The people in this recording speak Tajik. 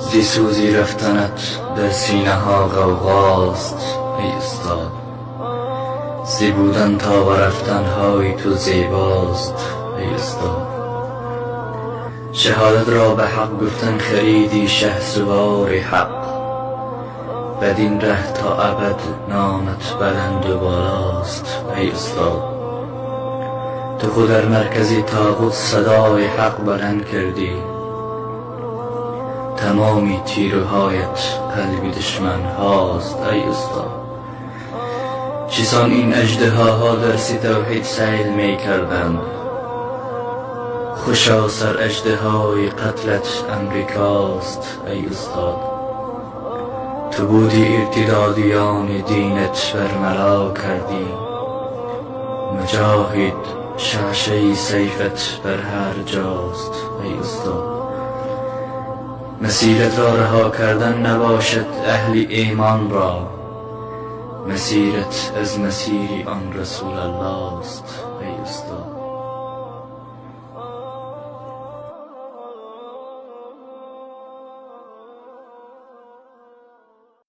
Зи сӯзи рафтанат дар синаҳо ғавғост, эй устод. Зи будан то ба рафтанҳои ту зебост, эй устод. Шаҳодатро ба ҳақ гуфтан хариди шаҳсувори ҳақ. Бад-ин раҳ то абад номат баланду болост, эй устод. Ту худ дар маркази тоғут садои ҳақ баланд кардӣ. Тамоми тирҳоят қалби душманҳост, эй устод. Чисон ин аждаҳоҳо дарси тавҳид сайл мекарданд. Хӯшо сар аждаҳои қатлат Амрикост, эй устод. Ту будӣ иртидодиёни динат бармало кардӣ. Муҷоҳид шаъшаи сайфат бар ҳар ҷост, эй устод. Масиратро раҳо кардан набошад аҳли имонро. Масират аз масири он Расулуллоҳ аст, эй устод.